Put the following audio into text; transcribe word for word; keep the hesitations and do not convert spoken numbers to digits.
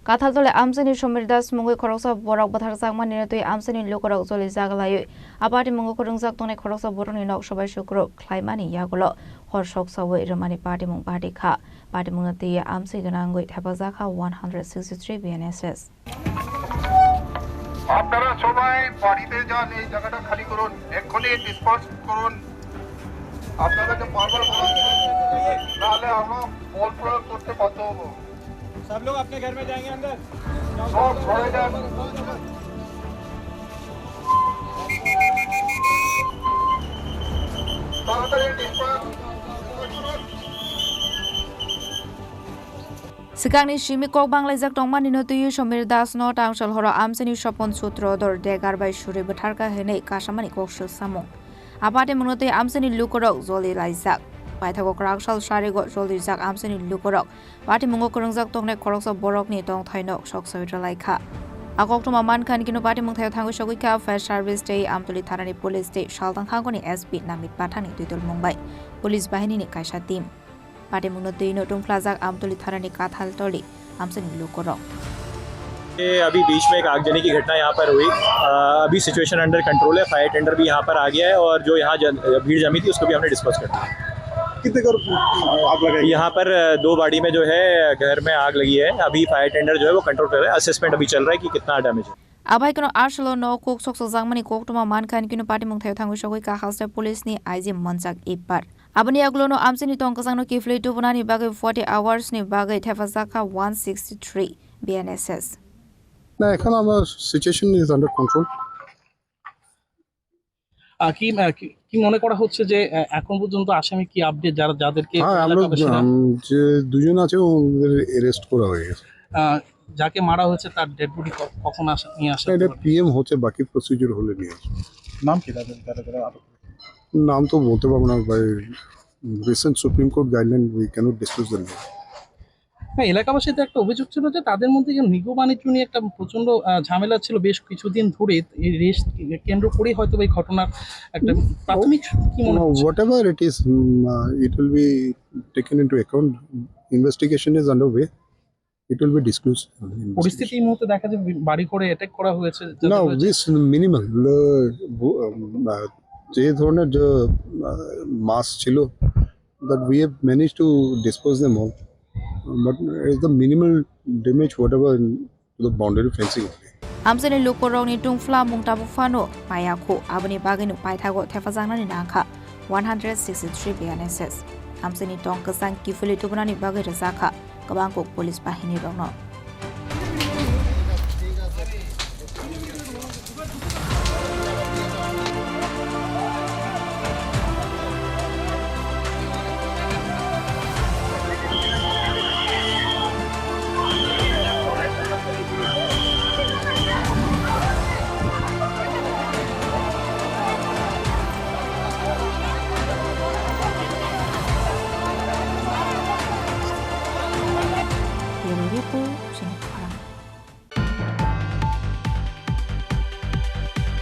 Kathaltoli amchaini Somir Das mungwi khoroksa borok bwtharjakmani twi amchaini lukurok jolijak laiwi a patimungo kwrwngjak tongnai khoroksa borokni nok sobai sukruk khlaimani yagulo hor soksawi rwmani patimung bati kha. Patimungno twiwi amchai gwnangwi thepajak kha one hundred sixty three B N S S. আপনারা সবাই বাড়িতে যান, এই জায়গাটা খালি করুন, এক্ষুনি ডিসপার্স করুন। আপনাদেরকে বারবার বলা হচ্ছে, নাহলে আমরা বল প্রয়োগ করতে বাধ্য হবো। सब लोग अपने घर में जाएंगे अंदर। সব ঘরে যান। তাড়াতাড়ি disperse. Swkangni simi kok banglaijak tongmani no twiwi Somir Das no tangsal horo amchaini Sopon Sutro dor degar bai suri bwtharkha hinwi kasamani kok swk samung. A patimungno twi amchaini lukurok joli laijak. Paithago kwraksal sarigo jolijak amchaini lukurok patimungo kwrwngjak tongnai khoroksa borokni tongthaino soksawi rwlaikha. A koktwma mankha hinkhe no patimung thaio thangwi sogwi kha fire service tei Amtoli thanani police tei Saltang hangoni S P Namit Pathakni twitulmung bai police bahinini kaisa team. Patimungno twino tungphlajak Amtoli thanani Kathaltoli amchaini lukurok. ये अभी बीच में एक आगजनी की घटना यहाँ पर हुई। अ, अभी सिचुएशन अंडर कंट्रोल है, फायर टेंडर भी यहाँ पर आ गया है और जो यहाँ जन-, भीड़ जमी थी उसको भी हमने डिस्पर्स कर दिया। कितने घर, अ, आग लगाई? यहाँ पर, अ, दो बाड़ी में जो है घर में आग लगी है। अभी फायर टेंडर जो है वो कंट्रोल कर रहा है, असेसमेंट अभी चल रहा है कि कितना डैमेज है। Abai kono asolo no kok soksojakmani koktwma mankha hinkhe no patimung thaio thangwi sogwi kha haste police ni I G Manchak Ipar. Aboni yagulo no amchaini tong kwchangno kiphilwi tubunani bagwi forty hours ni bagwi thepajak kha one sixty three B N S S. না, এখন আমার situation is under control. আহ, কি, আহ, কি, কি মনে করা হচ্ছে যে, আহ, এখন পর্যন্ত আসামি কি আপডেট, যারা, যাদেরকে হ্যাঁ, আমরা, এলাকাবাসীরা উম, যে দুজন আছে ওদের অ্যারেস্ট করা হয়ে গেছে। আহ, যাকে মারা হয়েছে তার ডেড বডি ক-, কখন আসা, নিয়ে আসা এটা হবে? পিএম হচ্ছে, বাকি প্রসিডিউর হলে নিয়ে আসবে। নাম কি তাদের, যারা, যারা আটক? নাম তো বলতে পারবো না ভাই, recent supreme court guideline, we cannot disclose the name. হ্যাঁ, এলাকাবাসীদের একটা অভিযোগ ছিল যে তাদের মধ্যে যে নিগো বাণিজ্য নিয়ে একটা প্রচণ্ড, আহ, ঝামেলা ছিল বেশ কিছুদিন ধরে। এই রেস কেন্দ্র করেই হয়তো এই ঘটনার একটা হুম, প্রাথমিক কি মনে ও, হচ্ছে? Whatever it is, um, uh, it will be taken into account. Investigation is underway. It will be disclosed. পরিস্থিতি এই মুহূর্তে দেখা যায় বি-, বাড়িঘরে অ্যাটাক করা হয়েছে, যাতে না, হয়েছে। This minimal. ল-, বু-, আম, আহ, যে ধরনের যে, আহ, মাস ছিল, that we have managed to dispose them all. But it's the minimal damage, whatever to the boundary fencing. Amchaini lukurokni tungphla mung tabuk phano maya khu, aboni bagwino paithago thepajaknani nangkha one hundred sixty three B N S S. Amchaini tong kwchang kiphilwi tubunani bagwi rwjakha kwbang kuk police bahini rokno.